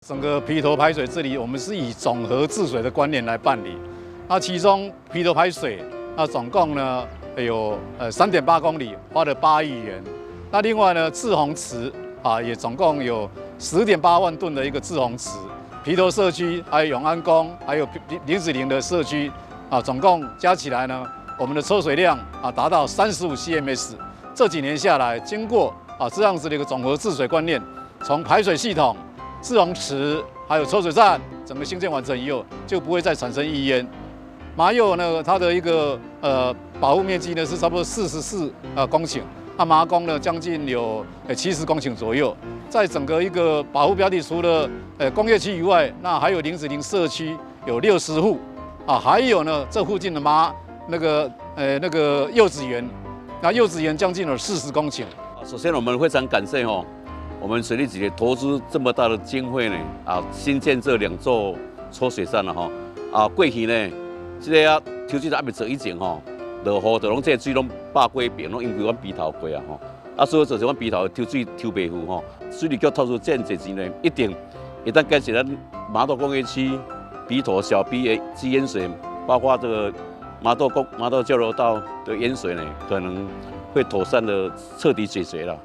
整個埤頭排水治理，我們是以總和治水的觀念來辦理。那其中埤頭排水，那總共呢有3.8公里，花了8億元。那另外呢，滯洪池啊，也總共有10.8萬噸的一個滯洪池。埤頭社區、還有永安宮、還有林子林的社區啊，總共加起來呢，我們的抽水量啊達到35 CMS。這幾年下來，經過啊這樣子的一個總和治水觀念，從排水系統、滯洪池還有抽水站整個興建完成以後，就不會再產生溢淹。麻柚呢，它的一個保護面積呢是差不多44公頃，那麻公呢將近有70公頃左右。在整個一個保護標的，除了工業區以外，那還有林子林社區有60戶啊，還有呢這附近的麻那個那個柚子園，那柚子園將近有40公頃。首先，我們非常感謝哦，我們水利局投資這麼大的經費呢，啊，新建這兩座抽水站了哈，啊，過去呢，這个啊抽水站猶未做以前吼，落雨就攏這个水攏百幾平，攏因為阮埤頭過啊吼，啊，所以造成阮埤頭抽水抽袂赴吼。水利局投資這麼濟錢呢，一定會當解決咱麻豆工業區埤頭小埤的積淹水，包括這個麻豆交流道的淹水呢，可能會妥善的徹底解決了。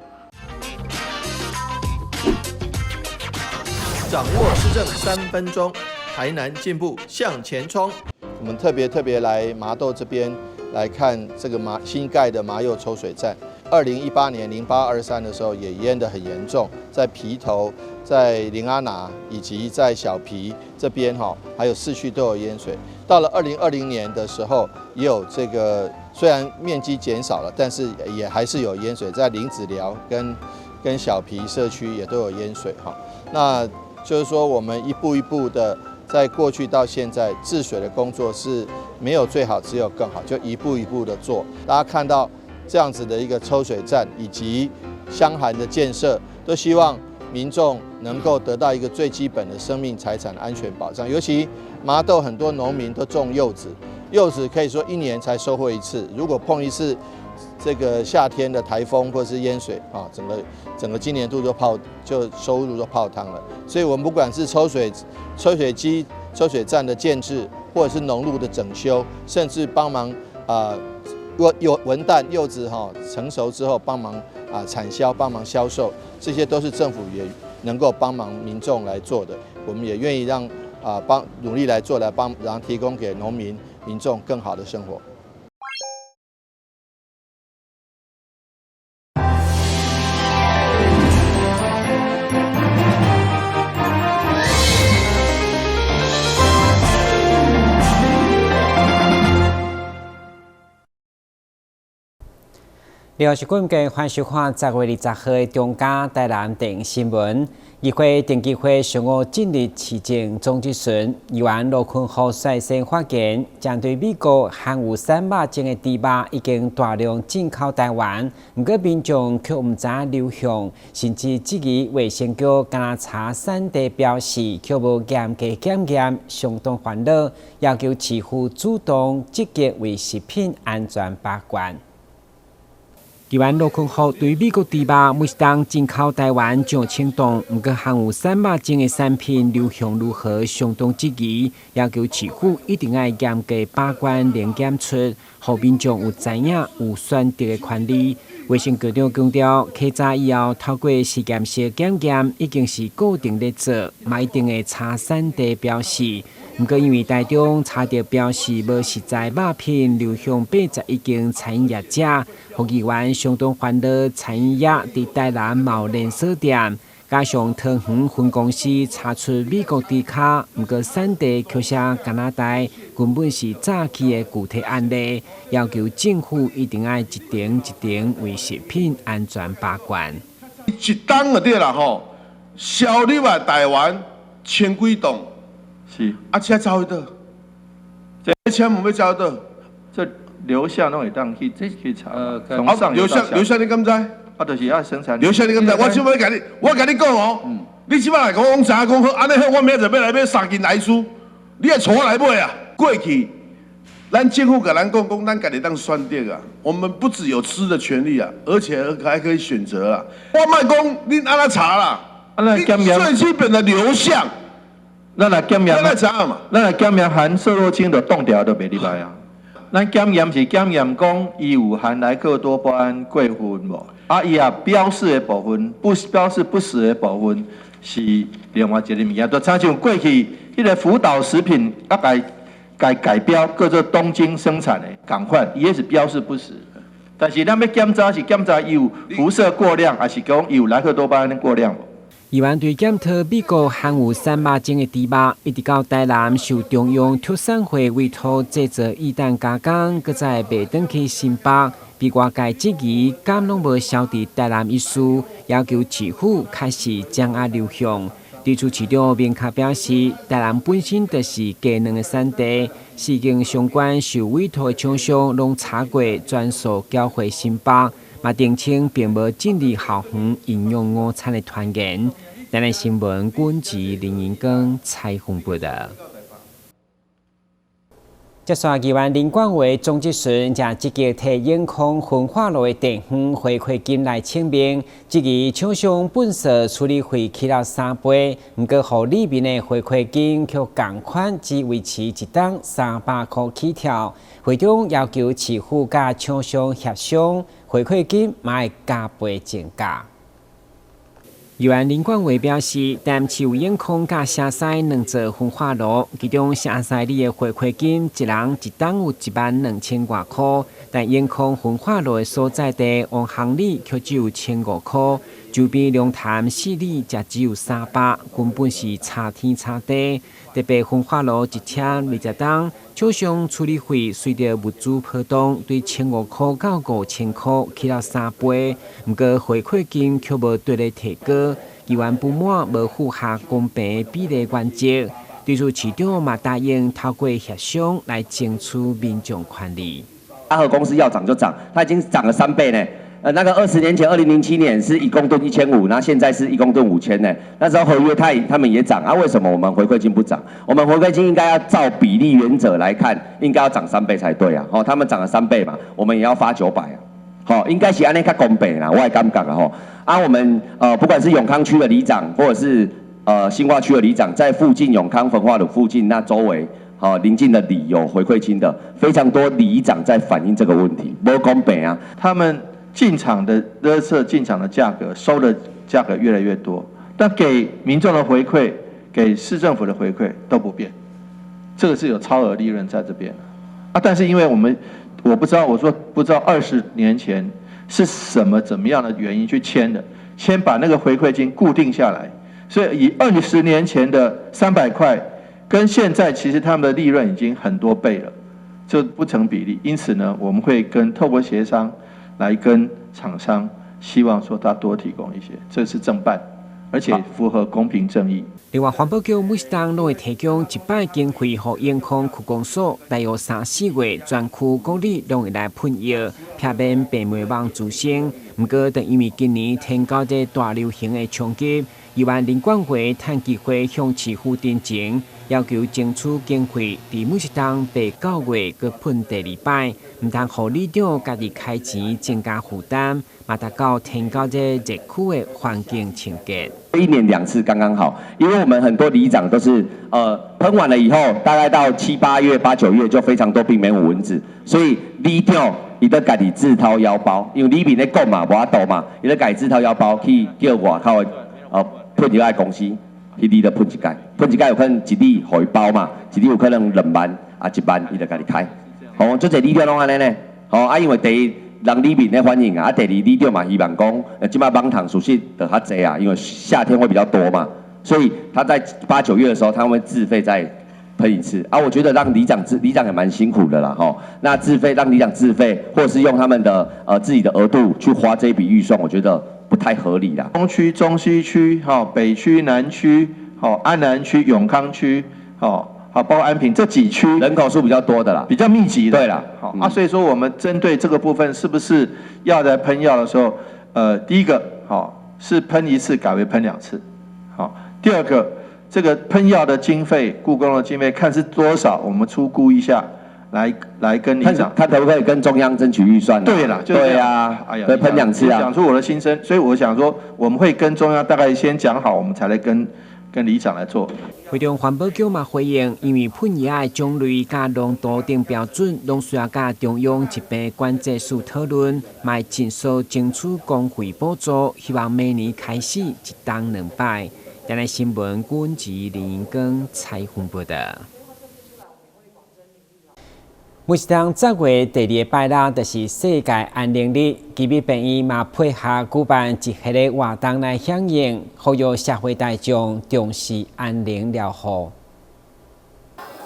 掌握施政3分鐘，台南進步向前衝。我們特別特別來麻豆這邊來看這個新蓋的麻柚抽水站。2018年0823的時候也淹得很嚴重，在埤頭、在林阿拿以及在小埤這邊哈，還有市區都有淹水。到了2020年的時候，也有這個雖然面積減少了，但是也還是有淹水，在林子寮跟小埤社區也都有淹水哈。那就是說，我們一步一步的，在過去到現在治水的工作是沒有最好，只有更好，就一步一步的做。大家看到這樣子的一個抽水站以及箱涵的建設，都希望民眾能夠得到一個最基本的生命財產安全保障。尤其麻豆很多農民都種柚子，柚子可以說一年才收穫一次，如果碰一次這個夏天的颱風或是淹水啊，整個今年度就收入都泡湯了。所以，我們不管是抽水機、抽水站的建置，或者是農路的整修，甚至幫忙啊，有文旦柚子哈成熟之後幫忙啊產銷、幫忙銷售，這些都是政府也能夠幫忙民眾來做的。我們也願意讓啊幫努力來做，來幫然後提供給農民民眾更好的生活。另外是根據歡迎收看10月20號的中嘉台南電新聞。議會定期會上午進入市政總質詢，議員羅坤豪率先發言，針對美國含有散肉症的豬肉已經大量進口台灣，毋過民眾卻毋知流向，甚至質疑衛生局敢若查產地標示，卻無嚴格檢驗，相當煩惱，要求市府主動積極為食品安全把關。議員羅坤豪對美國豬肉每一冬進口台灣上千噸，毋過含有散肉症的產品流向如何，相當質疑，要求市府一定愛嚴格把關、零檢出，予民眾有知影有選擇的權利。衛生局長強調，稽查以後透過實驗室檢驗，已經是固定咧做，嘛一定會查產地標示。毋過因為台中查著標示無實在肉品流向81間餐飲業者，予議員相當煩惱。餐飲業佇台南某連鎖店，加上桃園分公司查出美國豬跤，毋過產地卻寫加拿大，根本是早期的具體案例，要求政府一定愛一層一層為食品安全把關。一冬就對啦吼，銷入來台灣千幾噸。是，啊，車走去佗？這車毋欲走去佗？這流向攏會當去查。從上流向流向你敢知？啊，就是愛生產。流向你敢知？我這擺共你，我共你講哦，你這擺來講，我知影講好，按呢好，我明仔載欲來買三斤來豬，你會帶我來買啊？過去，咱政府共咱講講，咱家己當選擇啊，我們不只有吃的權利啊，而且還可以選擇啊。我莫講恁按怎查啦，啊，咱檢驗最基本的流向，咱來檢驗，咱知影嘛？咱來檢驗含色洛精就擋牢就袂入來啊。咱檢驗是檢驗講伊有含萊克多巴胺過分無？啊，伊也標示的部分，不標示不實的部分是另外一个物件。就親像過去彼个福島食品啊，改改改標，叫做東京生產的，仝款，伊彼是標示不實。但是咱欲檢查是檢查伊有輻射過量，抑是講伊有萊克多巴胺過量無？議員對檢討美國含有散肉精的豬肉，一直到台南受中央畜產會委託製造液氮加工，閣再賣轉去新北，被外界質疑敢攏無銷佇台南一事，要求市府開始掌握流向。對此市長明確表示，台南本身就是雞卵的產地，四間相關受委託的廠商攏查過轉數繳回新北，嘛澄清並無進入校園營養午餐的傳言。台南新聞，軍籍林英光採訪報道。接續議員林冠華、莊質順正積極提永康焚化爐的地方回饋金來請命，質疑廠商糞埽處理費起了三倍，毋過予里民的回饋金卻仝款，只維持一冬300箍起跳。會中要求市府佮廠商協商，回饋金嘛會加倍增加。議員林冠華表示，台南市有永康佮城西兩座焚化爐，其中城西里的回饋金一人一冬有1萬2千外箍，但永康焚化爐的所在地王航里卻只有1500箍，周邊龍潭四里才只有300，根本是差天差地。特別焚化爐一車20冬，廠商處理費隨著物資波動，對1500箍到5000箍起了三倍，毋過回饋金卻無綴咧提高，議員不滿無符合公平比例原則，對此市長嘛答應透過協商來爭取民眾權利。阿和公司要漲就漲，它已經漲了3倍呢。那個20年前，2007年是1公噸1500，那現在是1公噸5000呢。那時候合約他們也漲啊，為什麼我們回饋金不漲？我們回饋金應該要照比例原則來看，應該要漲三倍才對啊。哦，他們漲了三倍嘛，我們也要發900啊。好，應該是按呢較公平啦，我的感覺啊吼。啊，我們不管是永康區的里長，或者是新化區的里長，在附近永康焚化爐附近那周圍，好鄰近的里有回饋金的，非常多里長在反映這個問題，無公平啊。他們進場的垃圾進場的價格，收的價格越來越多，但給民眾的回饋，給市政府的回饋都不變，這個是有超額利潤在這邊啊。但是因為我們我不知道，我說不知道20年前是什麼怎麼樣的原因去簽的，先把那個回饋金固定下來，所以以20年前的300塊，跟現在其實他們的利潤已經很多倍了，就不成比例。因此呢，我們會跟透過協商，來跟廠商希望說他多提供一些，這是正辦，而且符合公平正義。另外，環保局每冬攏會提供一擺經費予永康區公所，大約三四月全區各里攏會來噴藥，避免病媒蚊滋生。毋過，就因為今年天狗節大流行的衝擊，議員林冠華趁機會向市府陳情，要求爭取經費，佇每一冬八九月閣噴第二擺，毋通予里長家己開錢增加負擔，嘛達到天狗節熱區的環境清潔。一年兩次剛剛好，因為我們很多里長都是，噴完了以後，大概到七八月、八九月就非常多病媒蚊子，所以里長伊都家己自掏腰包，因為里面咧講嘛，無法度嘛，伊咧家己自掏腰包去叫外口的，噴藥的公司去里頭噴一擺，噴一擺有可能一里予伊包嘛，一里有可能2萬啊1萬，伊就家己開。哦，足濟里長攏按呢呢，哦啊，因為第一人里面咧反映啊，啊第二里長嘛希望講，這擺蠓蟲屬實就較濟啊，因為夏天會比較多嘛，所以他在八九月的時候，他會自費再噴一次。啊，我覺得讓里長自里長也蠻辛苦的啦，吼，那自費讓里長自費，或者是用他們的自己的額度去花這一筆預算，我覺得不太合理啦。東區、中西區、哈北區、南區、好安南區、永康區，好。好，包括安平這幾區人口數比較多的啦，比較密集的。對啦，好啊，所以說我們針對這個部分，是不是要在噴藥的時候，第一個好是噴一次改為噴兩次，好，第二個這個噴藥的經費，故宮的經費看是多少，我們初估一下，來跟里長，看可不可以跟中央爭取預算？對啦，對啊，哎呀，對，噴兩次啊。講出我的心聲，所以我想說，我們會跟中央大概先講好，我們才來跟里長來做。會中環保局嘛回應，因為噴藥的種類佮濃度等標準，攏需要佮中央疾病管制署討論，嘛盡速爭取公費補助，希望明年開始一冬兩擺。台南新聞軍及林光採訪報導。每一冬10月第二个拜六，就是世界安寧日。奇美病院嘛配合舉辦一系列活動來響應，呼籲社會大眾重視安寧療護。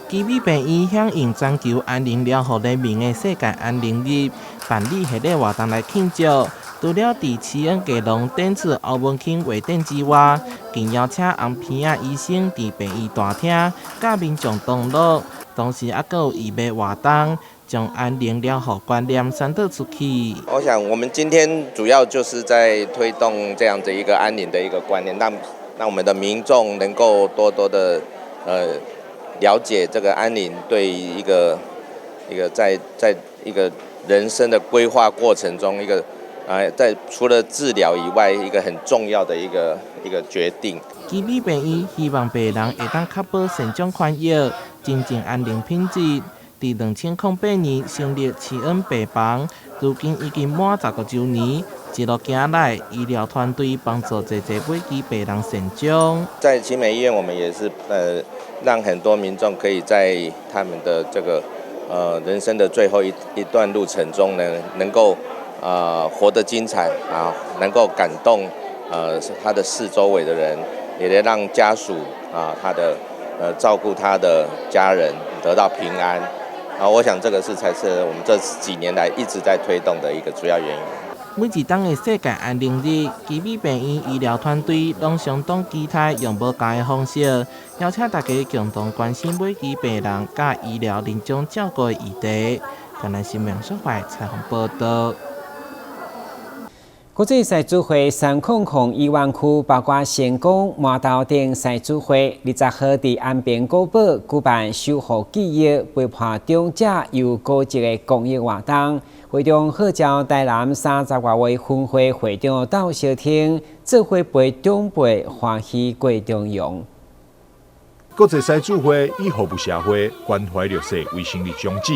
奇美病院響應全球安寧療護聯盟的世界安寧日，辦理系列活動來慶祝。除了佇慈恩基隆展出歐文卿畫展之外，更邀請紅鼻仔醫生佇病院大廳，佮民眾同樂。同時，還閣有義賣活動，將安寧療護觀念宣導出去。我想，我們今天主要就是在推動這樣子一個安寧的一個觀念，讓我們的民眾能夠多多的了解這個安寧對一個在一個人生的規劃過程中，一個在除了治療以外，一個很重要的一個決定。奇美病院希望病人會當確保善終權益，真正安寧品質。佇2008年成立慈恩病房，如今已經滿15週年。一路行來，醫療團隊幫助濟濟尾期病人善終。在奇美醫院，我們也是讓很多民眾可以在他們的這個人生的最後一段路程中呢，能夠活得精彩啊，能夠感動他的四周圍的人，也能讓家屬啊，他的照顧他的家人得到平安。啊，我想這個是才是我們這幾年來一直在推動的一個主要原因。每一冬的世界安寧日，奇美病院醫療團隊攏相當期待用無仝的方式，邀請大家共同關心尾期病人佮醫療臨終照顧的議題。台南新聞小懷採訪報導。國際獅子會300以灣區，包括成功、麻豆等獅子會，20號佇安平古堡舉辦守護記憶、陪伴長者遊古蹟的公益活動。會中號召台南30外位分會會長到相聽，做伙陪長輩歡喜過重陽。國際獅子會以服務社會、關懷弱勢為成立宗旨。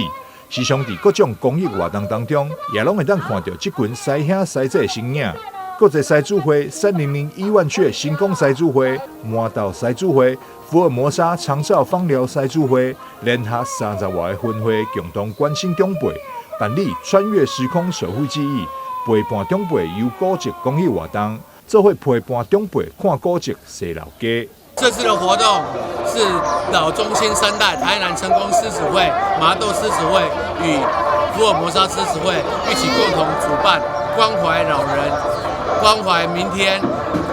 時常佇各種公益活動當中，也攏會當看到這群師兄師姐的身影。國際獅子會300醫院區成功獅子會、麻豆獅子會、福爾摩沙長照芳療獅子會，聯合30外个分會，共同關心長輩，辦理穿越時空守護記憶，陪伴長輩遊古蹟公益活動，做伙陪伴長輩看古蹟、踅老街。這次的活動是老中青三代台南成功獅子會、麻豆獅子會與福爾摩沙獅子會一起共同主辦，關懷老人、關懷明天，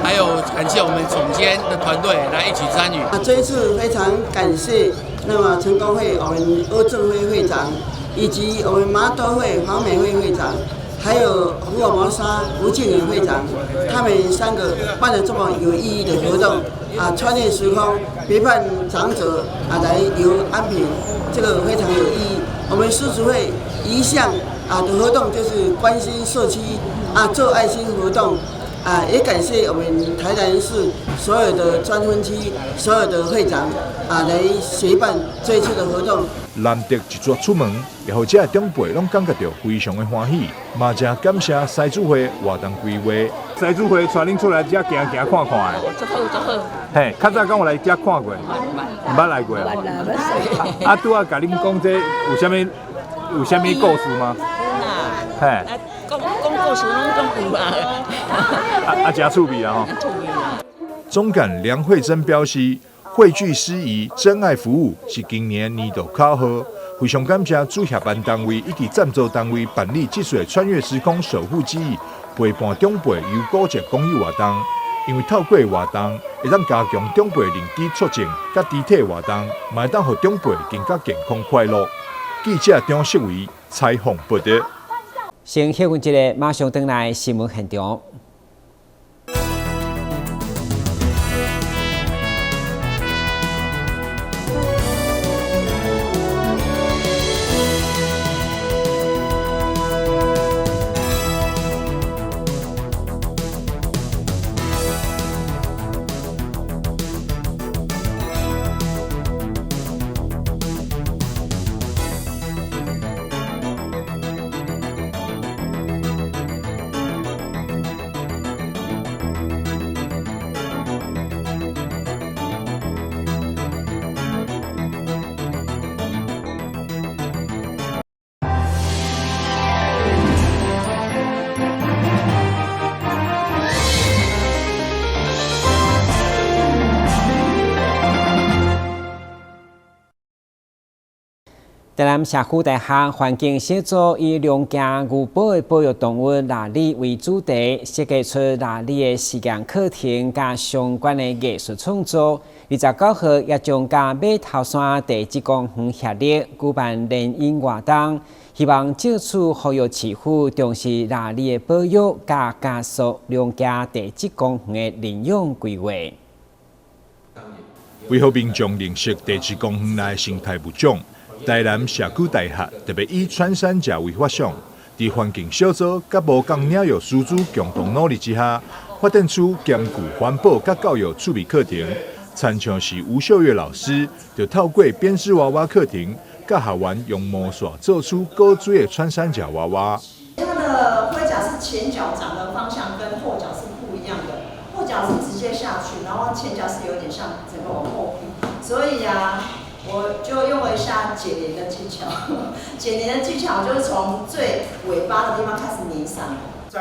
還有感謝我們總監的團隊來一起參與。這一次非常感謝那麼成功會我們柯正輝會長，以及我們麻豆會黃美惠會長，還有福爾摩沙吳靜宇會長，他們三個辦了這麼有意義的活動，啊，穿越時空陪伴長者啊來遊安平，這個非常有意義。我們獅子會一向啊的活動就是關心社區啊，做愛心活動啊，也感謝我們台南市所有的專分區所有的會長啊來協辦這一次的活動。難得一撮出門，也予這長輩攏感覺著非常的歡喜，嘛誠感謝獅子會活動規劃。獅子會帶恁出來遮行行看看的。足好足好。嘿，較早敢有來遮看過？毋捌來過啊。啊，拄仔共恁講這有啥物故事嗎？嘿。講講故事攏總有啊。啊，誠趣味啊吼。總幹梁慧珍表示，匯聚司儀真愛服務是今年年度口號，非常感謝主協辦單位以及贊助單位辦理這次穿越時空守護記憶陪伴長輩遊古蹟公益活動。因為透過活動，會當加強長輩認知促進，佮肢體活動，嘛會當予長輩更加健康快樂。記者張世維採訪報導。先歇困一下，馬上轉來新聞現場。台南社區大學環境小組以龍行牛埔的保育動物鯪鯉為主題，設計出鯪鯉的實驗課程佮相關的藝術創作。29號也將佮馬頭山地質公園協力舉辦聯飲活動，希望藉此呼籲市府重視鯪鯉的保育，佮加速龍行地質公園的認養規劃。為予民眾認識地質公園內生態物種，台南社區大學特別以穿山甲為發想，佇環境小組佮無仝鳥育師資共同努力之下，發展出兼具環保佮教育趣味課程。親像是吳秀月老師，就透過編織娃娃課程，佮學員用毛線做出古錐的穿山甲娃娃。它的盔甲是前腳長的方向跟後腳是不一樣的，後腳是直接下去，然後前腳是有點像整個往後劈，所以啊，我就用了一下剪黏的技巧，剪黏的技巧就是從最尾巴的地方開始黏上。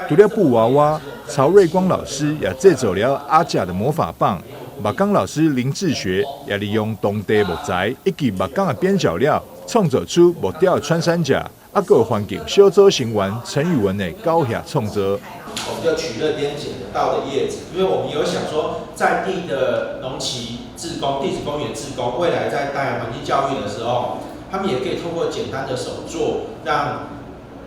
除了布娃娃，曹瑞光老師也製作了阿甲的魔法棒。木工老師林志學也利用當地木材以及木工的邊角料，創造出木雕的穿山甲。啊，閣有環境小組成員陳宇文的狗額創作。我們就取那邊撿得到的葉子，因為我們有想說，在地的農企志工、地質公園志工，未來在帶環境教育的時候，他們也可以透過簡單的手作，讓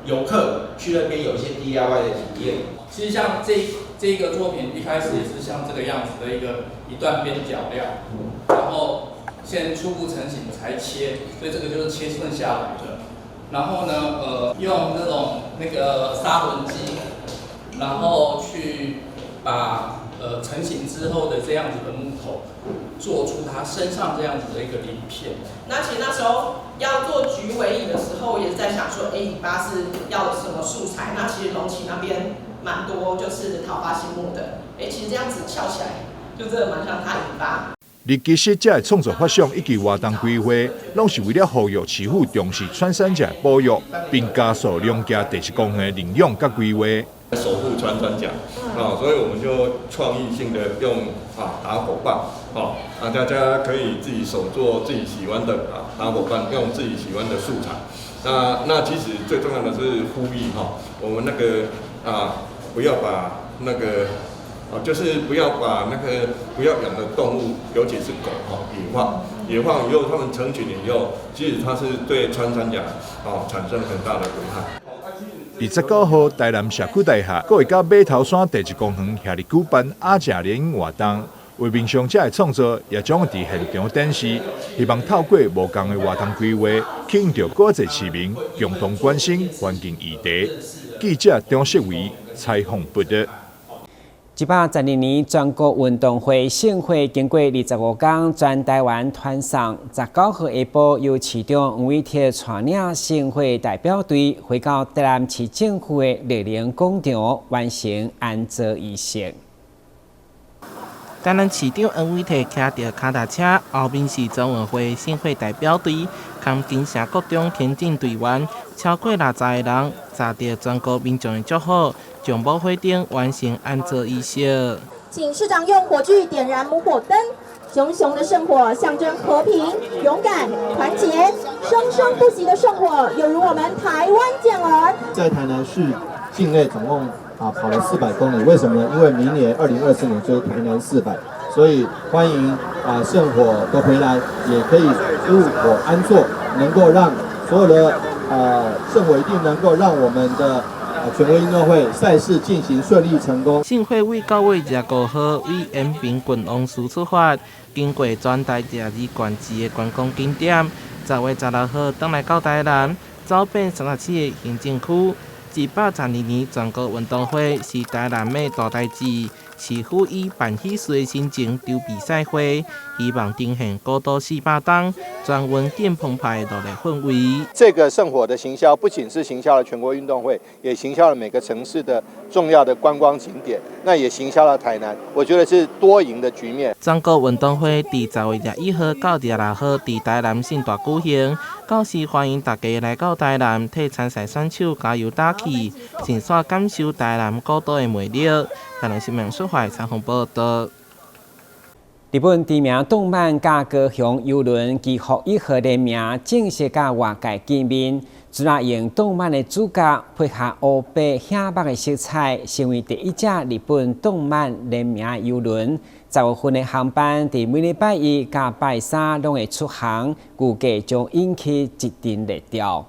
遊客去那邊有一些 DIY 的體驗。其實像這個作品一開始也是像這個樣子的一段邊角料，然後先初步成型才切，所以這個就是切剩下來的。然後呢，用那種那個砂輪機，然後去把成型之後的這樣子的木頭，做出它身上這樣子的一個鱗片。那其實那時候要做菊尾蟻的時候，也是在想說，哎，尾巴是要什麼素材？那其實龍崎那邊蠻多，就是桃花心木的。哎，其實這樣子翹起來，就真的蠻像它尾巴。而其實這个創作發想以及活動規劃，攏是為了呼籲市府重視穿山甲保育，並加速龍行地質公園的認養佮規劃。守護穿山甲啊，所以我們就創意性的用啊打火棒，啊，大家可以自己手做自己喜歡的啊打火棒，用自己喜歡的素材。那其實最重要的是呼籲哈，我們那個啊不要把那個啊就是不要把那個不要養的動物，尤其是狗哈野放，野放以後，它們成群以後，其實它是對穿山甲啊產生很大的危害。29號，台南社區大學閣會佮馬頭山地質公園協力舉辦阿甲聯飲活動，畫面上這个創作也將會佇現場展示，希望透過無仝的活動規劃，吸引著閣濟市民共同關心環境議題。記者張世維採訪報導。112年全國運動會聖火經過25工，全台灣傳送。19號下晡，由市長黃偉哲帶領聖火代表隊回到台南市政府的列寧廣場，完成安座儀式。台南市長黃偉哲騎著跤踏車，後面是全運會聖火代表隊，含金城國中田徑隊員，超過60個人，載著全國民眾的祝福，將母火燈完成安座儀式。請市長用火炬點燃母火燈，熊熊的聖火象徵和平、勇敢、團結，生生不息的聖火，猶如我們台灣健兒。在台南市境內總共跑了400公里，為什麼呢？因為明年2024年就是台南四百，所以歡迎聖火的回來，也可以入火安坐，能夠讓所有的聖火一定能夠讓我們的全國運動會賽事進行順利成功。聖火為9月25號為延平郡王祠出發，經過全台22縣市的觀光景點，10月16號轉來到台南，走遍37個行政區。112年全國運動會是台南的大代誌，市府以辦喜事的心情籌備賽會，希望呈現古都400冬全運更澎湃的熱鬧氛圍。這個聖火的行銷不僅是行銷了全國運動會，也行銷了每個城市的重要的觀光景點，那也行銷了台南，我覺得是多贏的局面。全國運動會佇10月21號到26號佇台南盛大舉行，到時歡迎大家來到台南替參賽選手加油打氣，親身感受台南古都的魅力。台南新聞蘇懷採訪報導。日本知名動漫佮高雄郵輪祈福一號聯名正式佮外界見面，主要用動漫的主角配合烏白顯目的色彩，成為第一隻日本動漫聯名郵輪。10月份的航班佇每禮拜一佮拜三攏會出航，預計將引起一陣熱潮。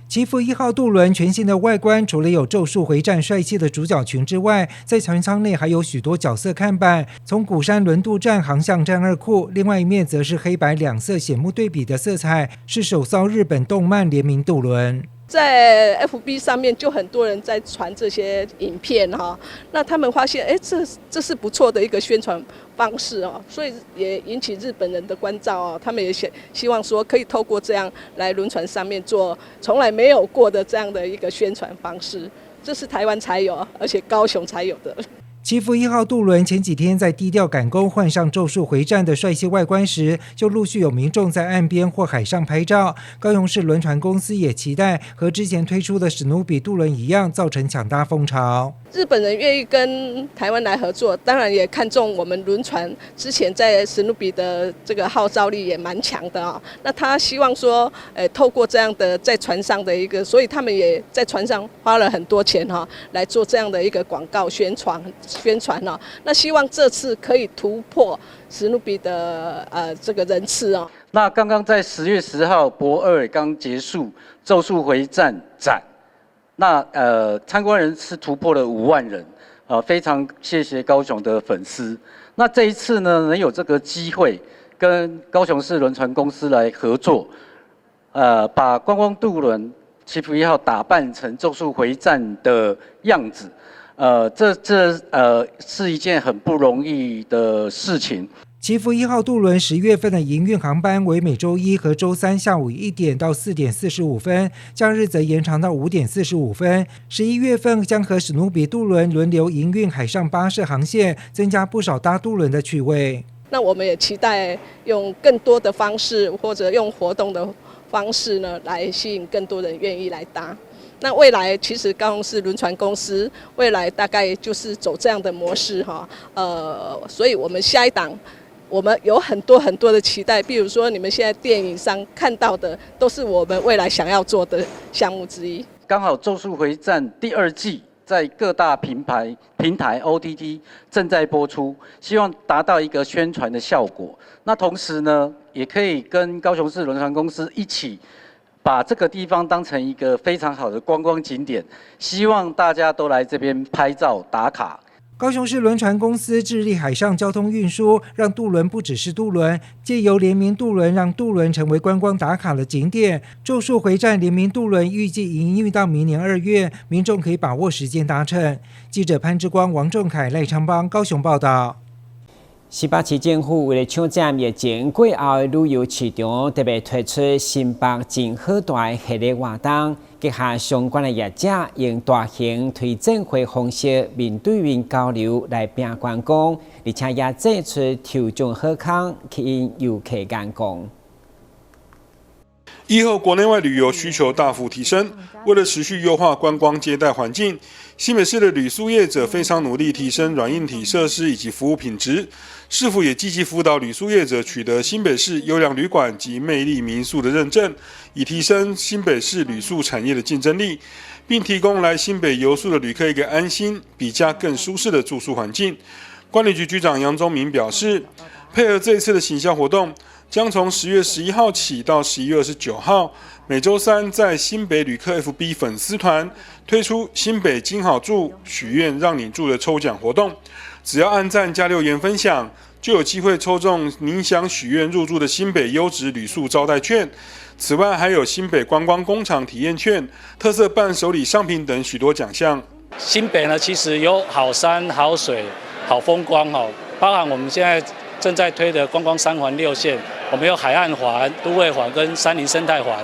祈福一號渡輪全新的外觀，除了有咒術迴戰帥氣的主角群之外，在船艙內還有許多角色看板。從鼓山輪渡站航向棧二庫，另外一面則是黑白兩色顯目對比的色彩，是首艘日本動漫聯名渡輪。在 FB 上面就很多人在傳這些影片哈，那他們發現，哎，這是不錯的一個宣傳方式哦，所以也引起日本人的關照哦，他們也希望說可以透過這樣來輪船上面做從來沒有過的這樣的一個宣傳方式，這是台灣才有，而且高雄才有的。祈福一號渡輪前幾天在低調趕工換上咒術迴戰的帥氣外觀時，就陸續有民眾在岸邊或海上拍照。高雄市輪船公司也期待和之前推出的史努比渡輪一樣，造成搶搭風潮。日本人願意跟台灣來合作，當然也看中我們輪船之前在史努比的這個號召力也蠻強的啊。那他希望說，透過這樣的在船上的一個，所以他們也在船上花了很多錢哈，來做這樣的一個廣告宣傳。宣傳哦，那希望這次可以突破史努比的這個人次哦。那剛剛在10月10號駁二剛結束《咒術迴戰》展，那參觀人次突破了5萬人，非常謝謝高雄的粉絲。那這一次呢，能有這個機會跟高雄市輪船公司來合作，把觀光渡輪祈福一號打扮成《咒術迴戰》的樣子。這是一件很不容易的事情。祈福一號渡輪10月份的營運航班為每週一和週三下午1點到4點45分，假日則延長到5點45分。11月份將和史努比渡輪輪流營運海上巴士航線，增加不少搭渡輪的趣味。那我們也期待用更多的方式，或者用活動的方式呢，來吸引更多人願意來搭。那未來其實高雄市輪船公司未來大概就是走這樣的模式哈，所以我們下一檔我們有很多很多的期待，比如說你們現在電影上看到的，都是我們未來想要做的項目之一。剛好《咒術迴戰》第二季在各大品牌平台 OTT 正在播出，希望達到一個宣傳的效果。那同時呢，也可以跟高雄市輪船公司一起，把這個地方當成一個非常好的觀光景點，希望大家都來這邊拍照打卡。高雄市輪船公司致力海上交通運輸，讓渡輪不只是渡輪，借由聯名渡輪，讓渡輪成為觀光打卡的景點。咒術迴戰聯名渡輪預計營運到明年2月，民眾可以把握時間搭乘。記者潘之光、王仲凱、賴昌邦高雄報道。新北市政府為了搶佔疫情過後的旅遊市場，特別推出新北真好蹛系列活動，結合相關的業者，用大型推薦會方式面對面交流來拼觀光，而且也祭出抽獎好康，吸引遊客眼光。疫後國內外旅遊需求大幅提升，為了持續優化觀光接待環境，新北市的旅宿業者非常努力提升軟硬體設施以及服務品質。市府也積極輔導旅宿業者取得新北市優良旅館及魅力民宿的認證，以提升新北市旅宿產業的競爭力，並提供來新北遊宿的旅客一個安心、比家更舒適的住宿環境。觀旅局局長楊宗民表示，配合這一次的行銷活動，將從10月11號起到11月29號，每週三在新北旅客 FB 粉絲團推出新北真好住許願讓你住的抽獎活動，只要按讚加留言分享，就有機會抽中您想許願入住的新北優質旅宿招待券。此外，還有新北觀光工廠體驗券、特色伴手禮商品等許多獎項。新北呢，其實有好山好水、好風光哦，包含我們現在正在推的觀光三環六線，我們有海岸環、都會環跟山林生態環，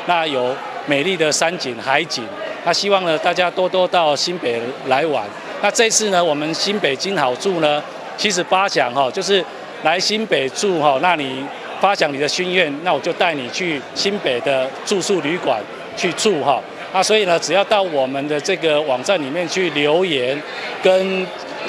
那有美麗的山景、海景。那希望呢，大家多多到新北來玩。那這次呢，我們新北真好住呢，其實發想哈，就是來新北住哈，那你發想你的心願，那我就帶你去新北的住宿旅館去住哈。那所以呢，只要到我們的這個網站裡面去留言跟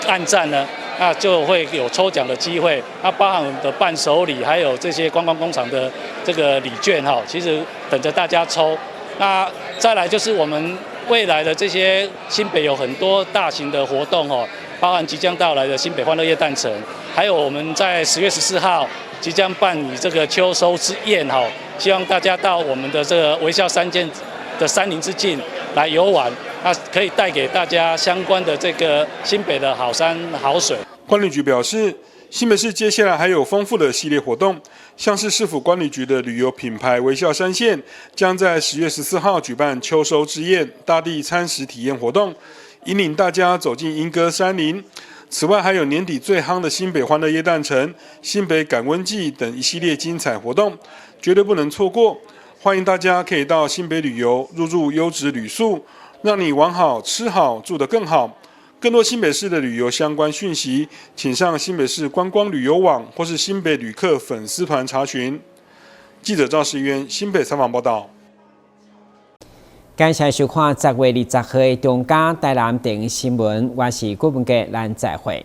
按讚呢，那就會有抽獎的機會。那包含我們的伴手禮，還有這些觀光工廠的這個禮券哈，其實等着大家抽。那再來就是我們未來的這些新北有很多大型的活動哦，包含即將到來的新北歡樂耶誕城，還有我們在10月14號即將辦理這個秋收之宴哈，希望大家到我們的這個微笑山澗的山林之境來遊玩，那可以帶給大家相關的這個新北的好山好水。觀旅局表示，新北市接下來還有豐富的系列活動，像是市府觀旅局的旅遊品牌微笑山線，將在10月14號舉辦秋收之宴大地餐食體驗活動，引領大家走進鶯歌山林。此外，還有年底最夯的新北歡樂耶誕城、新北感溫季等一系列精彩活動，絕對不能錯過。歡迎大家可以到新北旅遊，入住優質旅宿，讓你玩好、吃好、住得更好。更多新北市的旅遊相關訊息，請上新北市觀光旅遊網或是新北旅客粉絲團查詢。記者趙世淵新北採訪報道。感謝收看10月20號的中嘉台南電視新聞，我是郭文傑，咱再會。